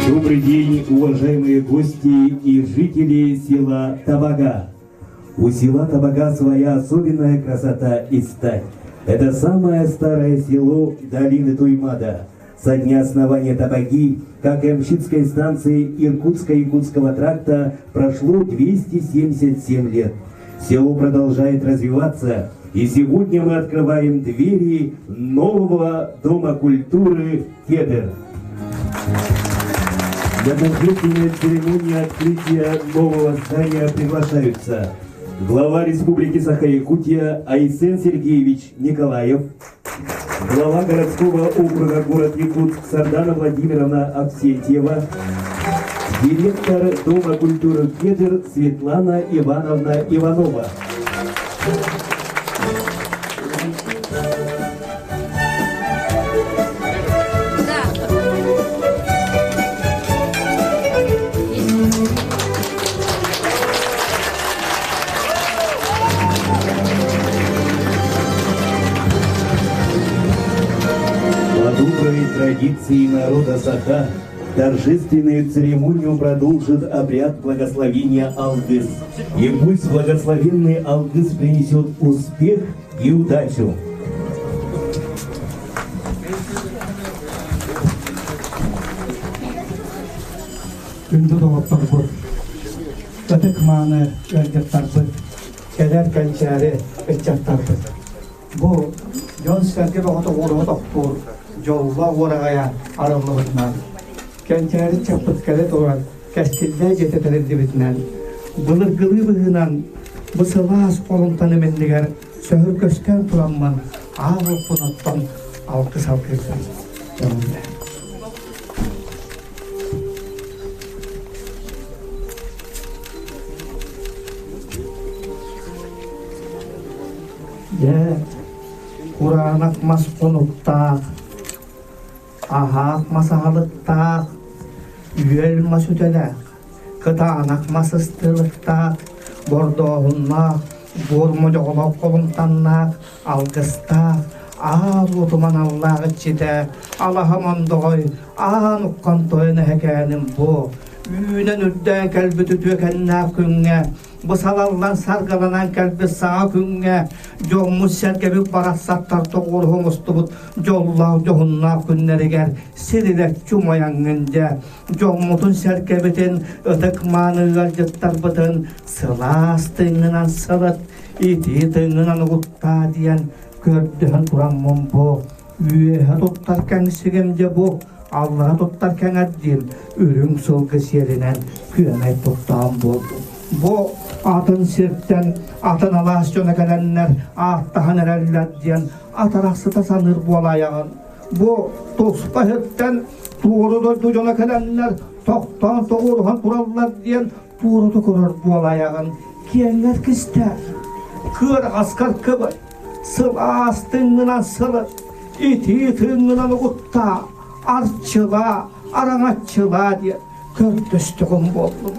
Добрый день, уважаемые гости и жители села Табага. У села Табага своя особенная красота и стать. Это самое старое село долины Туймада. Со дня основания Табаги, как и Амщинской станции Иркутско-Якутского тракта, прошло 277 лет. Село продолжает развиваться, и сегодня мы открываем двери нового Дома культуры «Кедр». На торжественной церемонии открытия нового здания приглашаются глава Республики Саха-Якутия Айсен Сергеевич Николаев, глава городского округа город Якутск Сардана Владимировна Авсентьева, директор Дома культуры «Кедр» Светлана Ивановна Иванова. По доброй традиции народа Саха торжественную церемонию продолжит обряд благословения Алгыс. И пусть благословенный Алгыс принесет успех и удачу. Күндү доҕотторбут, ытык-мааны ыалдьыттарбыт, кэлэр кэнчээри ыччаттарбыт. Бу дьон-сэргэ бөҕөтө уоруга тохтуур, дьоллоох уораҕайа арыллыбытынан, кэнчээри ыччаппыт кэлэ турар кэскиллээх дьиэтэ тэриллибитинэн, былыргылыы быһыынан бу сылаас холумтан иминнигэр сөһүргэстэн тураммын аал уоппун оттон алгыс алгыырбын көҥүллээ. Дьэ, кураанах мас хонуктаах, аһаах мас аһылыктаах, үөл мас үтэлээх, кытаанах мас ыстыылыктаах, бордооһуннаах, буор модьоҕолоох холумтаннаах, алгыстаах, аал уотум аналлаах иччитэ, алаһа мондоҕой, аан уххан тойон эһэкээним бу, үүнэн үрдээн кэлбит үтүөкэннээх күҥҥэ Бу салаллан саргыланан кэлбит саҥа күҥҥэ дьоммут-сэргэбит барахсаттар тоҕуоруһа оҥостубут дьоллоох дьоһуннаах күннэригэр сирилэччи умайаҥҥын дьэ дьоммутун-сэргэбитин ытык-мааны ыалдьыттарбытын сылаас тыыҥҥынан сылыт, итии тыыҥҥынан угуттаа диэн көрдөһөн тураммын бу үөһэ туттар кэҥсигим дьэ бу аллара туттар кэҥэрдиим үрүҥ сылгы сиэринэн күөмэй туттаан буоллум. Бу атын сиртэн атын алаас дьоно кэлэннэр ааттаһан эрэллэр диэн атарахсыта саныыр буолаайаҕын. Бу туспа сиртэн туору дойду дьоно кэлэннэр тохтоон тоҕуоруһан тураллар диэн туоруту көрөр буолаайаҕын. Киэҥҥэр кистээ, кыараҕаскар кыбыр, сылаас тыҥҥынан сылыт, итии тыыҥҥынан угуттаа, арчылаа, араҥаччылаа диэн көрдөстөҕүм буоллум.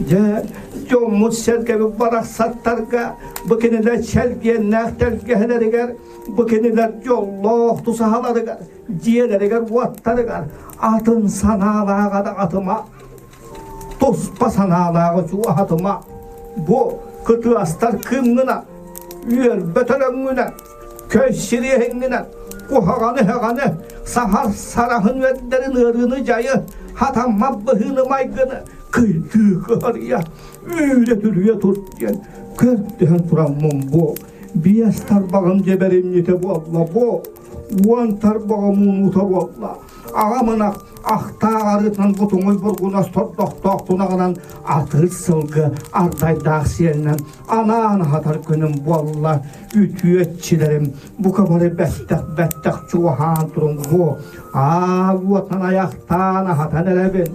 Дьэ, дьоммут-сэргэбит барахсаттарга бу кинилэр чэлгиэннээх тэлгэһэлэригэр, бу кинилэр дьоллоох тусаһаларыгар, дьиэлэригэр-уоттарыгар атын санаалаах адаҕатыма, туспа санаалааҕы чугаһатыма, бу кытыастар кыымҥына, үөрбэ төлөҥҥүнэ, көй сириэһиҥҥинэн, куһаҕаны-һаҕаны, саһар сараһын үөрдэрин ыарыыны-дьайы, хатаммат быһыыны-майгыны кыйдыы кыһарыйа, үүрэ-түрүйэ тур диэн көрдөһөн тураммын бу биэс тарбаҕым дьэбэримньитэ буолла бу уон тарбаҕым уунуута буолла Аҕам ынах ахтаах арыытынан бутуҥуй бургунас тордохтоох тунаҕынан атыыр сылгы ардайдаах сиэнинэн анаан аһатар күнүм буолла. Үтүөччилэрим бука бары бэттэх-бэттэх чугаһаан туруҥ бу аал уотунан айахтаан аһатан эрэбин.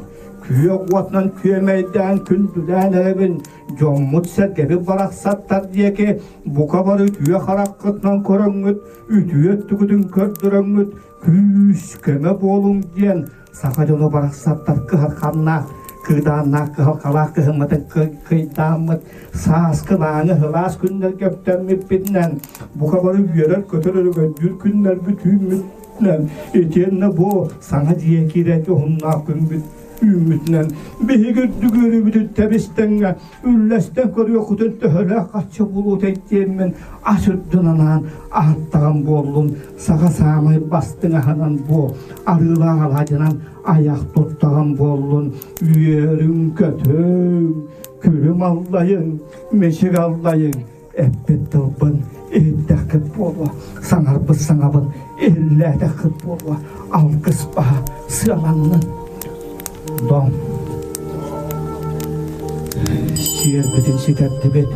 Күөх уотунан күөмэйдээн күндүлээн эрэбин. Дьоммут-сэргэбит барахсаттар диэки бука бары үтүө хараххытынан көрөҥҥүт, үтүө өттүгүтүн көрдөрөҥҥүт күүс-көмө буолуҥ диэн саха дьоно барахсаттар кыһарханнаах, кыыдааннаах кыһалҕалаах кыһыммытын кыйдааммыт, сааскы лааҥы сылаас күннэргэ үктэммиппитинэн, бука бары үөрэр-көтөр өрөгөйдүүр күннэрбит үүммүтүнэн, итиэннэ бу саҥа дьиэ киирээччи уһуннаах күммүт. үүммүтүнэн биһиги үрдүк үөрүүбүтүн тэбис-тэҥҥэ үллэстэн көрүөххүтүн төһөлөөх хаччы булуутай диэммин ас үрдүн анаан аһаттаҕым буоллун саха саамай бастыҥ аһынан бу арыылаах алаадьынан айах туттаҕым буоллун үөрүҥ-көтүҥ күлүм аллайыҥ мичик аллайыҥ эппит тылбын иһиттэххит буолуо саҥарбыт саҥабын иһиллээтэххит буолуо алгыс баһа сыаланнын дом сиэрбитин ситэрдибит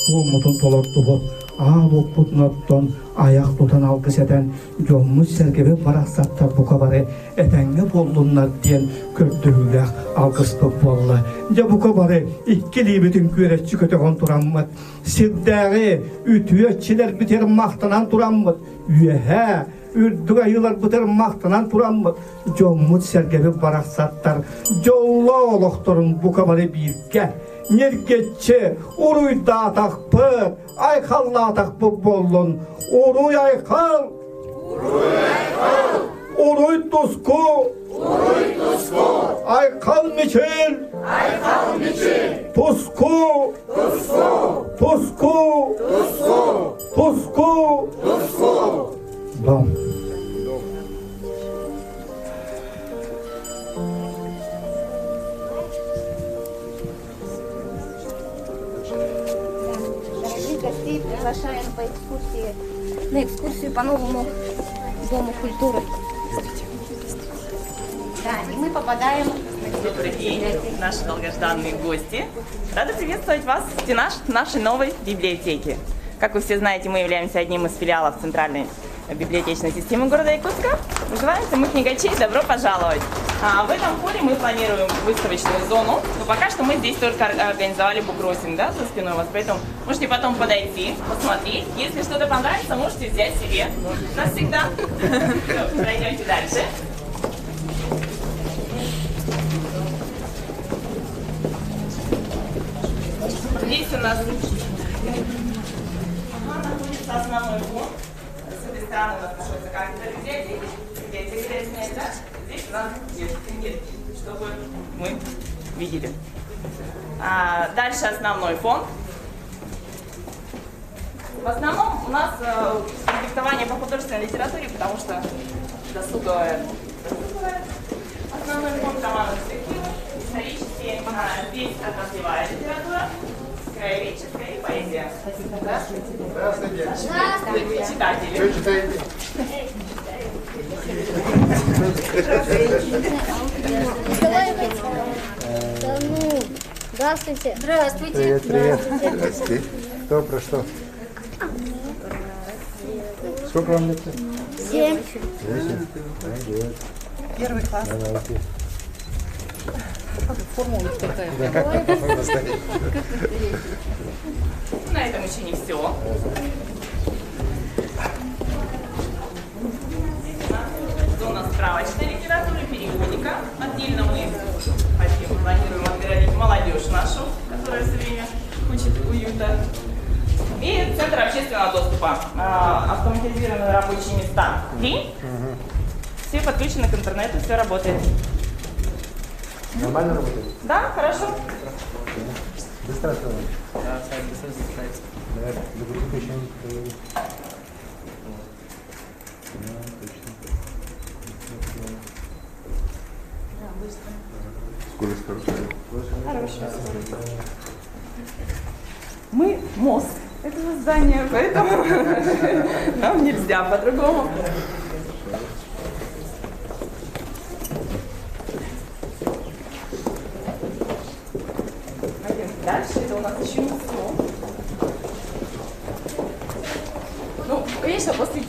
туоммутун толордубут аал уоппутун оттон айах тутан алгыс этэн дьоммут-сэргэбит барахсаттар бука бары этэҥҥэ буоллуннар диэн көрдөһүүлээх алгыспыт буолла. Дьэ бука бары икки илиибитин күөрэччи көтөҕөн тураммыт, сирдээҕи үтүөччилэрбитигэр махтанан тураммыт, үөһээ үрдүк айыыларбытыгар махтанан тураммыт, дьоммут-сэргэбит барахсаттар дьоллоох олохторун бука бары бииргэ ньиргиччи уруйдаатахпыт, айхаллаатахпыт буоллун! Уруй айхал! Уруй айхал! Уруй туску! Уруй туску! Айхал мичил! Айхал мичил! Туску! Туску! Туску! Туску! Туску! Туску! Дом. Дорогих гостей приглашаем по экскурсии, на экскурсию по новому Дому культуры. Да, и мы попадаем... Добрый день, наши долгожданные гости. Рада приветствовать вас в стенах нашей новой библиотеки. Как вы все знаете, мы являемся одним из филиалов Центральной библиотечной системы города Якутска. Называемся мы «Книгачей». Добро пожаловать! А в этом холле мы планируем выставочную зону, но пока что мы здесь только организовали буккроссинг, да, за спиной у вас, поэтому можете потом подойти, посмотреть. Если что-то понравится, можете взять себе навсегда. Все, пройдемте дальше. Здесь у нас находится основной фонд. С этой стороны у нас находится кафедра библиотеки, библиотека да? Здесь у нас нет, чтобы мы видели. А, дальше основной фонд. В основном у нас э, диктование по художественной литературе, потому что досуговое. досуговое. Основной фонд романов детективов, исторические, а, здесь отраслевая литература, краеведческая и поэзия. Здравствуйте. Здравствуйте. Здравствуйте. Читатели. Что читаете? Да ну, здравствуйте. Здравствуйте. Привет, привет. Здравствуйте. Кто про что? Сколько вам лет? 7. 8. Пойдет. Первый класс. Давайте. Форма у них такая. Да, как форма стоит. На этом еще не все. Зона справочной литературы, периодика. Отдельно мы хотим, планируем отгородить молодежь нашу, которая все время хочет уюта. И центр общественного доступа. Автоматизированные рабочие места. 3. Все подключены к интернету, все работает. Нормально работает? Да, хорошо. Быстро открываешь? Да, сайт быстро загружается. Да, загрузка еще не появилась. Да, точно. Да, быстро. Скорость хорошая. Хорошая скорость. Мы мост этого здания, поэтому нам нельзя по-другому. Пойдемте дальше, это у нас еще не все. Ну, конечно, после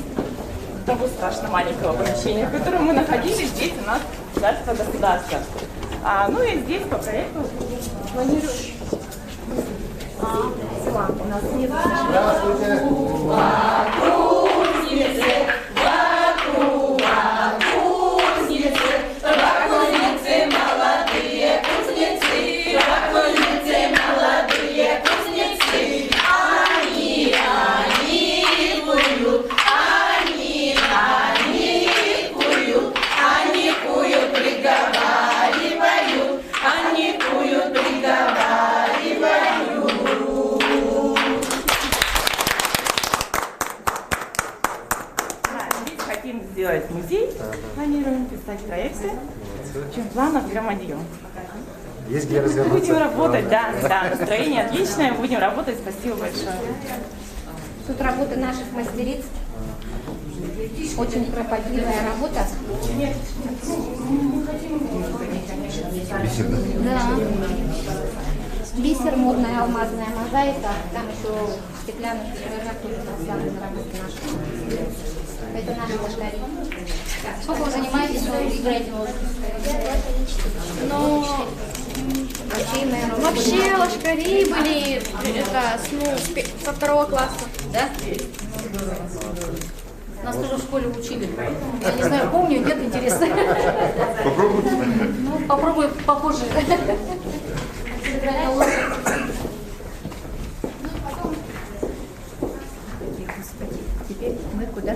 того страшно маленького помещения, в котором мы находились, здесь у нас царство государства. А, ну и здесь по проекту планируем. А, у нас нет. Здравствуйте. Они куют, приговаривают. проекты. Чем планов громадье. Есть где развернуться. Будем работать, да, да, настроение отличное, будем работать, спасибо большое. Тут работа наших мастериц. Очень кропотливая работа. Бисер, да? Да. Бисер, модная алмазная мозаика. Там еще в стеклянных футляжах тоже прославлены работы наши. Это наши ложкари. Сколько вы занимаетесь, вы играете на ложке? Но Вообще, наверное, вообще ложкари были это, с, ну, с пе- со второго класса. Да? Нас тоже в школе учили. Я не знаю, помню, нет, интересно. Попробуйте. Ну, попробую попозже. Сыграть на ложке. Теперь мы куда?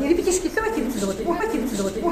Ребятишки, давайте отсюда, вот, уходите отсюда, вот.